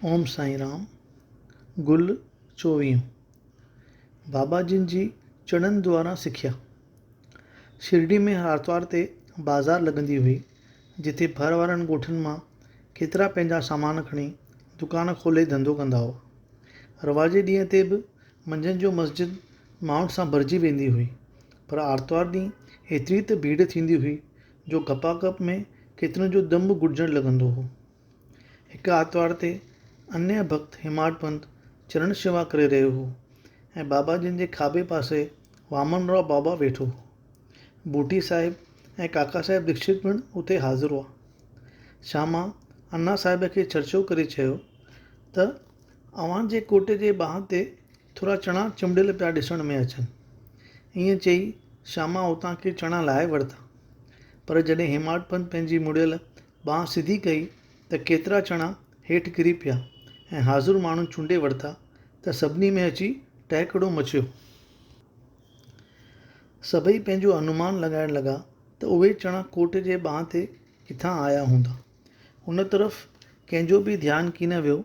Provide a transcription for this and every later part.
اوم سائين رام، گل چوويهون، بابا جن جي چڻن دواران سکيا. شرڊي ۾ هر آرتوار تي بازار لڳندي هئي، جتي ڀر وارن ڳوٺن مان ڪيترا پنهنجا سامان کڻي دڪان کولي ڌنڌو ڪندا هئا. رواجي ڏينهن تي به منجهند جو مسجد ماڻهن سان ڀرجي ويندي هئي، پر آرتوار ڏينهن ايتري ته ڀيڙ ٿيندي هئي جو گپاگپ ۾ ڪيترن جو دم به گهٽجڻ لڳندو هو. هڪ آرتوار تي انيه ڀڳت هيماٽ پنت چرڻ شيوا ڪري رهيو هو ۽ بابا جن جي کاٻي پاسي وامن راء بابا ويٺو هو. ٻوٽي صاحب ۽ ڪاڪا صاحب ديڪشت پڻ اتي حاضر هئا. شياما انا صاحب کي چرچو ڪري چيو ته اوهان جي ڪوٽ جي ٻانهن تي ٿورا چڻا چنبڙيل پيا ڏسڻ ۾ اچن. ائين چئي شياما اتان ڪي چڻا لاهي ورتا. پر جڏهن هيماٽ پنت پنهنجي مڙيل ٻانهن سڌي ڪئي ته ڪيترا چڻا هيٺ ڪري پيا ۽ حاضر ماڻهن چونڊي ورتا ته سڀني ۾ اچي ٽهڪڙو مچيو. سڀئي پنهنجو انومان لڳائڻ لڳا ته اهي چڻا ڪوٽ جي ٻانهن تي ڪٿان آيا هوندا. ان طرف ڪنهن جو به ڌيان ڪين ويو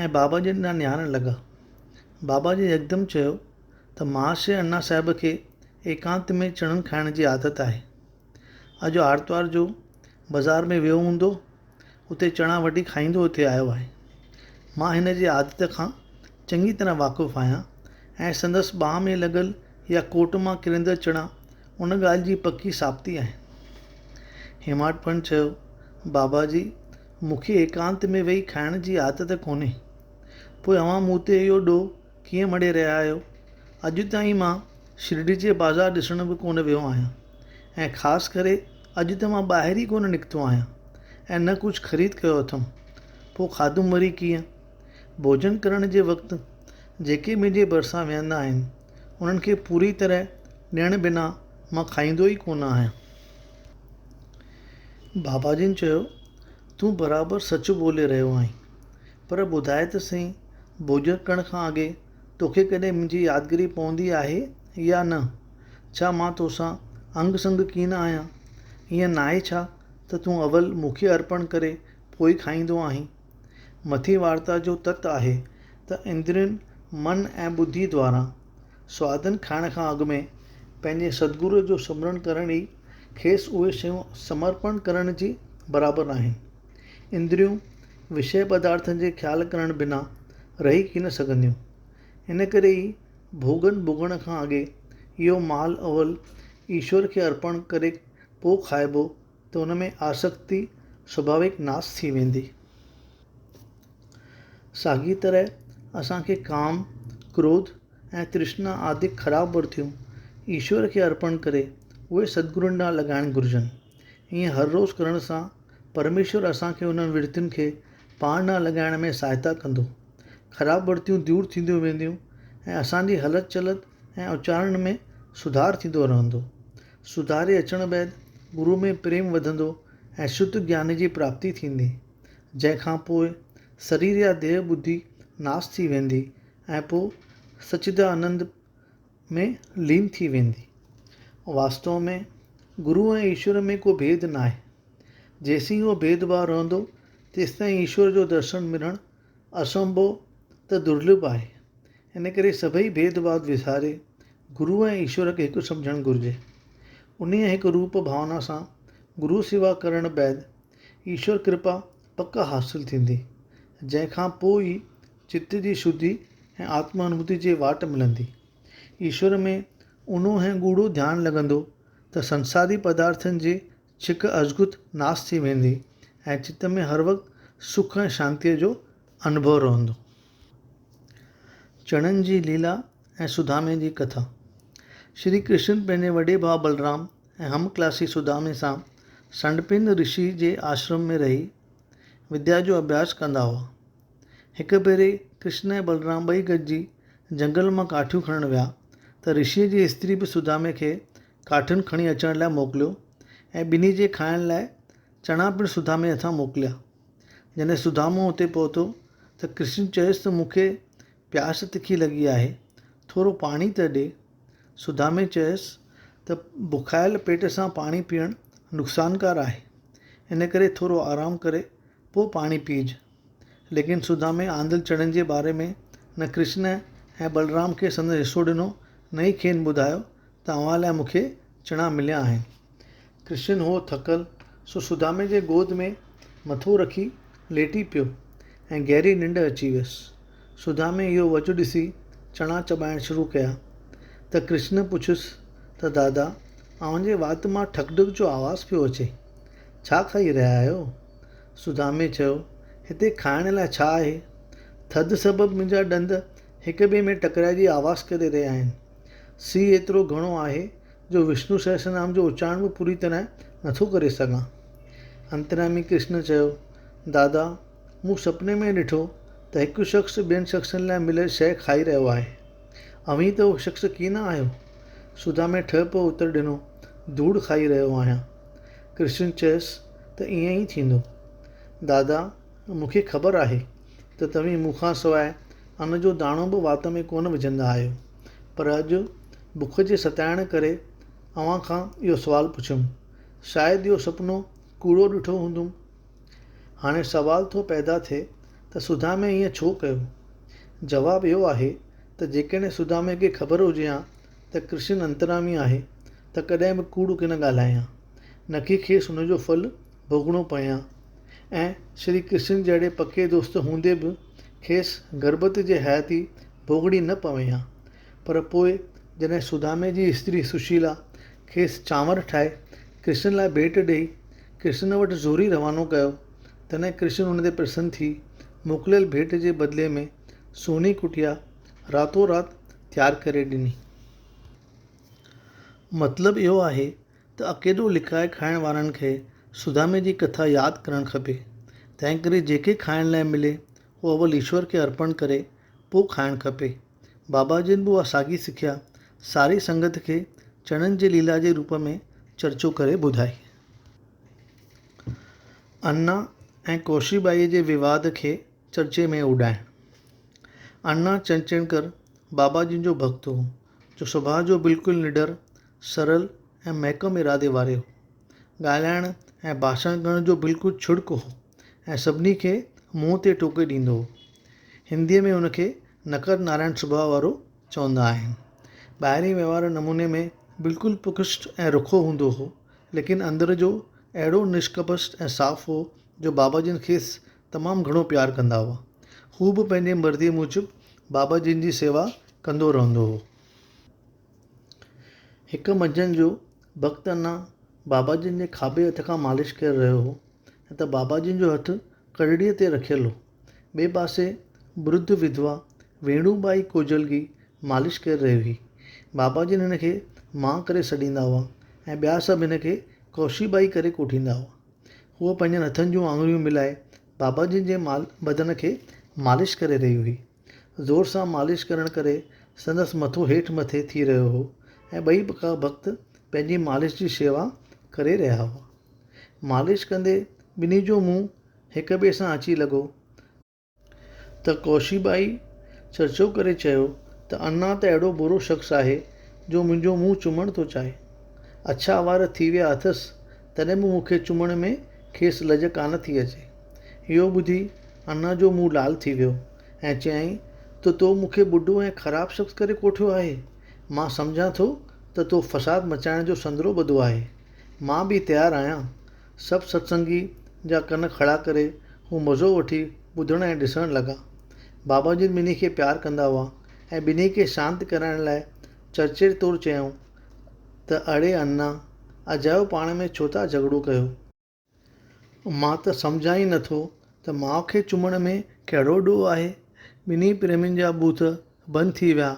۽ بابا جن ڏانهن نهارڻ لڳا. بابا جن يڪدم چيو ته مهاشيه انا صاحب کي ايڪانت ۾ چڻن کائڻ جي عادت آهي. اڄ آرتوار جو بزار ۾ ويو هوندو، اتي چڻا وڍي کائيندو هتي آيو آهي. مان هن جي عادت کان چڱي طرح واقف آهيان ۽ سندس ٻانهن ۾ لڳل يا ڪوٽ مان ڪرندڙ چڻا ان ڳالهه جي پڪي ثابتي آهن. هيماٽ پنت چيو، بابا جي، مون کي ايڪانت ۾ ويهي کائڻ جي عادت ڪونهي. پوء اوهان مون تي اهو ڏوهه ڪيئن مڙهي رهيا آهيو؟ اڄ تائين مان شرڊي جي بازار ڏسڻ به ڪونه ويو آهيان ۽ خاص ڪري اڄ ته مان ٻاهر ئي ڪونه نڪتو آهيان ۽ نه ڪجهه خريد ڪيو اٿم. پوء کاڌم وري ڪيئن؟ ڀوڄن ڪرڻ جي وقت جيڪي منهنجي ڀرسان ويهندا آهن، انهن کي پوري طرح ڏيڻ بنا مان کائيندو ئي ڪونه آهيان. بابا جن چيو، تون برابر سچ ٻولي رهيو آهين، پر ٻڌاء ته سهي، ڀوڄن ڪرڻ کان اڳي توکي ڪڏهن منهنجي يادگيري پوندي آهي يا نه؟ ڇا مان توسان انگ سنگ ڪين آهيان؟ ائين ناهي ڇا ته تون اول مون کي ارپڻ ڪري پوء کائيندو آهين؟ مٿين وارتا جو تت آهي ته اندرين، من ۽ ٻڌي دواران سوادن کائڻ کان اڳ ۾ پنهنجي سدگرو جو سمرڻ ڪرڻ ئي کيس اهي شيون سمرپڻ ڪرڻ جي برابر آهن. اندريون وشيه پدارٿن جي خيال ڪرڻ بنا رهي ڪين سگهنديون. ان ڪري ئي ڀوڳن ڀوڳڻ کان اڳي اهو مال اول ايشور کي ارپڻ ڪري پوء کائبو ته ان ۾ آسڪتي سڀاويڪ ناس ٿي ويندي. ساڳيء طرح اسان کي ڪام، ڪروڌ ۽ ترشنا آدڪ خراب ورتيون ايشور کي ارپڻ ڪري اهي سدگرن ڏانهن لڳائڻ گهرجن. ائين هر روز ڪرڻ سان پرميشور اسان کي انهن ورتين کي پاڻ ڏانهن لڳائڻ ۾ سهائتا ڪندو. خراب ورتيون دور ٿينديون وينديون ۽ اسان جي هلت چلت ۽ اچارڻ ۾ سڌار ٿيندو رهندو. سڌاري اچڻ بعد گرو ۾ پريم وڌندو ۽ شڌ گيان جي پراپتي ٿيندي، جنهن کان پوء سرير يا ديهه ٻڌي ناس ٿي ويندي ۽ پوء سچدانند ۾ لين ٿي ويندي. واستو ۾ گرو ۽ ايشور ۾ ڪو ڀيد ناهي. جيسين اهو ڀيد ڀاء رهندو تيستائين ايشور جو درشن ملڻ اسنڀو ته درلڀ آهي. ان ڪري سڀئي ڀيد ڀاء وساري گرو ۽ ايشور کي هڪ سمجهڻ گهرجي. انهيء هڪ روپ ڀاونا سان گرو سيوا ڪرڻ بعد ايشور ڪرپا پڪ حاصل ٿيندي، جنهن کان پوء ئي چت جي شڌي ۽ آتم انوڀوتي جي واٽ ملندي. ايشور ۾ اونهو ۽ ڳوڙهو ڌيان لڳندو ته سنساري پدارٿن جي ڇڪ ازخود ناس ٿي ويندي ۽ چت ۾ هر وقت سک ۽ شانتيء جو انوڀو رهندو. چڻن جي ليلا ۽ سدامي جي ڪٿا. شري ڪرشن پنهنجي وڏي ڀاء بلرام ۽ هم ڪلاسي سدامي سان سنڊپين رشي جي آشرم ۾ رهي وديا جو اڀياس ڪندا هئا. هڪ ڀيري ڪرشن ۽ بلرام ٻئي گڏجي جهنگل مان ڪاٺيون کڻڻ ويا ته رشيء جي استري به سدامي کي ڪاٺين کڻي اچڻ لاء موڪليو ۽ ٻنهي جي کائڻ لاء چڻا پڻ سدامي هٿان موڪليا. جڏهن سدامو اتي پهتو ته ڪرشن چيس ته مون کي پياس تکي لڳي آهي، ٿورو پاڻي ته ڏي. سدامي چيس ته بکايل پيٽ سان پاڻي پيئڻ نقصانڪار آهي، ان ڪري ٿورو آرام ڪري پوء پاڻي پيئج. ليڪن سدامي آندل چڻن جي باري ۾ نه ڪرشن ۽ بلرام کي سندن حصو ڏنو نه ئي کين ٻڌايو ته اوهان لاء مون کي چڻا مليا آهن. ڪرشن هو ٿڪل، سو سدامي جي گود ۾ مٿو رکي ليٽي پيو ۽ گهري ننڊ اچي ويس. سدامي اهو وجهه ڏسي چڻا چٻائڻ شروع ڪيا ته ڪرشن پڇيس ته دادا اوهان جي وات مان ٺڪ ٺڪ جو آواز پيو اچي، ڇا کائي رهيا آهيو؟ سدامي چيو، هتي کائڻ لاء ڇا آهي؟ ٿڌ سبب منهنجا ڏند هڪ ٻئي ۾ ٽڪرائجي آواز ڪري رهيا آهن. سيء ايترو گهڻو آهي جو وشنو سهسرنام جو اچارڻ به پوري طرح نٿو ڪري سگهان. انتريامي ڪرشن چيو، دادا، مون سپني ۾ ڏٺو ته هڪ شخص ٻين شخصن لاء مليل شيء کائي رهيو آهي. اوهين ته اهو شخص ڪين آهيو؟ سدامي ٺهه پهه اتر ڏنو، ڌوڙ کائي رهيو آهيان. ڪرشن چيس ته ائين ئي ٿيندو. دادا، مون کي خبر آهي ته توهين مون کان سواء ان جو داڻو به وات ۾ ڪونه وجهندا آهيو، پر اڄ بک جي ستائڻ ڪري اوهان کان اهو سوال پڇيم. شايد اهو سپنو ڪوڙو ڏٺو هوندم. هاڻي سوال ٿو پيدا ٿئي ته سدامي ائين ڇو ڪيو؟ جواب اهو آهي ته جيڪڏهن سدامي کي خبر هجي ها ته ڪرشن انترامي آهي ته ڪڏهن به ڪوڙ ڪين ڳالهائي ها، نڪي کيس ان جو ڦل ڀوڳڻو پئي ها ۽ شري ڪرشن جهڙي پڪي دوست هوندي به کيس غربت جي حياتي ڀوڳڻي نه پوي ها. پر پوء جڏهن سدامي جي استري سشيلا کيس چانور ٺاهي ڪرشن لاء ڀيٽ ڏيئي ڪرشن وٽ زوري روانو ڪيو، تڏهن ڪرشن ان تي پرسن ٿي موڪليل ڀيٽ جي بدلي ۾ سوني ڪٽيا راتو رات تيار ڪري ڏني. مطلب اهو آهي ته اڪيلو لڪائي کائڻ وارن کي سدامي جي ڪٿا ياد ڪرڻ کپي. تنهنڪري جيڪي کائڻ لاء ملي اهو اول ايشور کي ارپڻ ڪري پوء کائڻ کپي. بابا جن به اها ساڳي سکيا ساري سنگت کي چڻن جي ليلا جي روپ ۾ چرچو ڪري ٻڌائي. انا ۽ ڪوشي ٻائيء جي وواد کي چرچي ۾ اڏائڻ. انا چنچڻڪر بابا جن جو ڀڳت هو، جو سڀاء جو بلڪل نڊر، سرل ۽ محڪم ارادي واري هو. ڳالهائڻ ۽ ڀاشڻ ڪرڻ جو بلڪل ڇڙڪ هو ۽ سڀني کي منهن تي ٽوڪي ڏيندو هو. هنديء ۾ هن کي نڪر نارائڻ سڀاء وارو چوندا آهن. ٻاهرين وهنوار نموني ۾ بلڪل پرڪشٽ ۽ رکو هوندو هو، ليڪن اندر جو اهڙو نشڪپشٽ ۽ صاف هو جو بابا جن کيس تمام گهڻو پيار ڪندا هئا. هو به پنهنجي مرضيء موجب بابا جن جي سيوا ڪندو رهندو هو. هڪ منجهند جو ڀڳت انا بابا جن جي کاٻي هٿ کان مالش ڪري رهيو هو ته بابا جن جو هٿ کرڙيء تي رکيل هو. ٻئي پاسي برڌ وڌوا ويڻو ٻائي ڪوجلگي مالش ڪري رهي هئي. بابا جن هن کي مان ڪري سڏيندا هئا ۽ ٻيا سڀ هن کي ڪوشي ٻائي ڪري ڪوٺيندا هئا. هوء پنهنجن هٿن جون آڱريون ملائي بابا جن جي بدن کي مالش ڪري رهي هئي. زور سان مالش ڪرڻ ڪري سندس مٿو هيٺ مٿي ٿي رهيو هو ۽ ٻئي ڀڳت پنهنجي مالش جي شيوا ڪري رهيا هئا. مالش ڪندي ٻنهي جو منهن هڪ ٻئي سان اچي لڳو، ته ڪوشي ٻائي چرچو ڪري چيو ته انا ته اهڙو برو شخص آهي جو منهنجو منهن چمڻ ٿو چاهي. اڇا وار ٿي ويا اٿس تڏهن به مون کي چمڻ ۾ کيس لڄ ڪانه ٿي اچي. اهو ٻڌي انا جو منهن لال ٿي ويو ۽ چيائين ته تو مون کي ٻڍو ۽ خراب شخص ڪري ڪوٺيو آهي. مان سمجهان ٿو ته تو فساد مچائڻ جو سندرو ٻڌو آهي. مان به تيار آهيان. سڀ ستسنگي جا ڪن کڙا ڪري هو مزو وٺي ٻڌڻ ۽ ڏسڻ لڳا. بابا جن ٻنهي کي پيار ڪندا هئا ۽ ٻنهي کي شانت ڪرائڻ لاء چرچي طور چيائون ته اڙي انا، اجايو پاڻ ۾ ڇو ٿا جهڳڙو ڪيو؟ مان ته سمجهان ئي نٿو ته ماء کي چمڻ ۾ ڪهڙو ڏوهه آهي؟ ٻنهي پريمين جا ٻوٿ بند ٿي ويا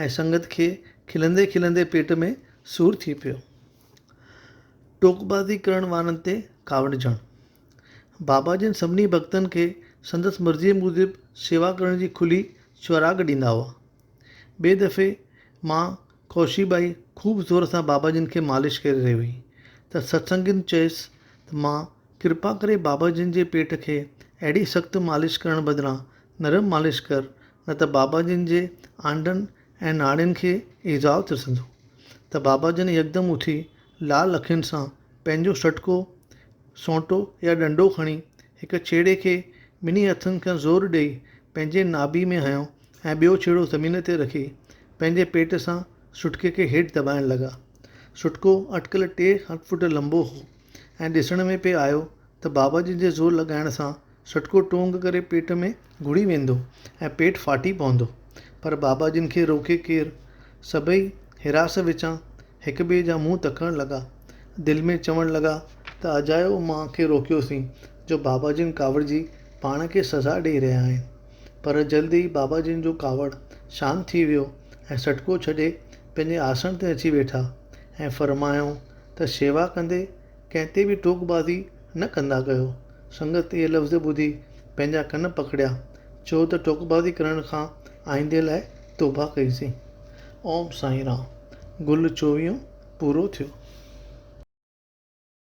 ۽ سنگت کي کلندي کلندي پيٽ ۾ سور ٿي پيو. ٽوڪبازي ڪرڻ وارن تي ڪاوڙجڻ. بابا جن سڀني ڀڳتن کي سندس مرضيء موجب سيوا ڪرڻ جي کلي چراغ ڏيندا هئا. ٻئي دفعي مان ڪوشي ٻائي خوب زور سان بابا جن کي مالش ڪري رهي هئي ته ستسنگين چيس ته مان ڪرپا ڪري بابا جن جي پيٽ کي اهڙي سخت مالش ڪرڻ بدران نرم مالش ڪر نه ته بابا جن جي آنڊن ۽ ناڙين کي ايذاء رسندو ته بابا جن يڪدم اٿي لال اکين سان پنهنجو سٽڪو، سونٽو يا ڏنڊو کڻي هڪ ڇيڙي کي ٻنهي هٿن کان زور ڏيئي پنهنجي ناڀي ۾ هنيو ۽ ٻيو ڇيڙو زمين تي رکي پنهنجي پيٽ سان سٽڪي کي هيٺ دٻائڻ لڳا. سٽڪو اٽڪل ٽي فوٽ لنبو هو ۽ ڏسڻ ۾ پئي آيو ته بابا جن جي زور لڳائڻ سان سٽڪو ٽونگ ڪري پيٽ ۾ گهڙي ويندو ۽ پيٽ ڦاٽي پوندو. پر بابا جن کي روڪي ڪير؟ سڀئي هراس وچان هڪ ٻئي جا منهن تڪڻ لڳا. دل ۾ چوڻ لڳا ته اجايو مان کي روڪيوسين جو بابا جن ڪاوڙجي پاڻ کي سزا ڏيئي رهيا آهن. پر جلد ئي بابا جن جو ڪاوڙ شانت ٿي ويو ۽ سٽڪو ڇڏي پنهنجي آسڻ تي اچي ويٺا ۽ فرمايائون ته شيوا ڪندي ڪنهن تي به ٽوڪبازي نه ڪندا ڪيو. سنگت اهي لفظ ٻڌي پنهنجا ڪن پڪڙيا، ڇو ته ٽوڪبازي ڪرڻ کان آئيندي لاء توبهه ڪئيسين. اوم سائين رام. گل چوويهون پورو ٿيو.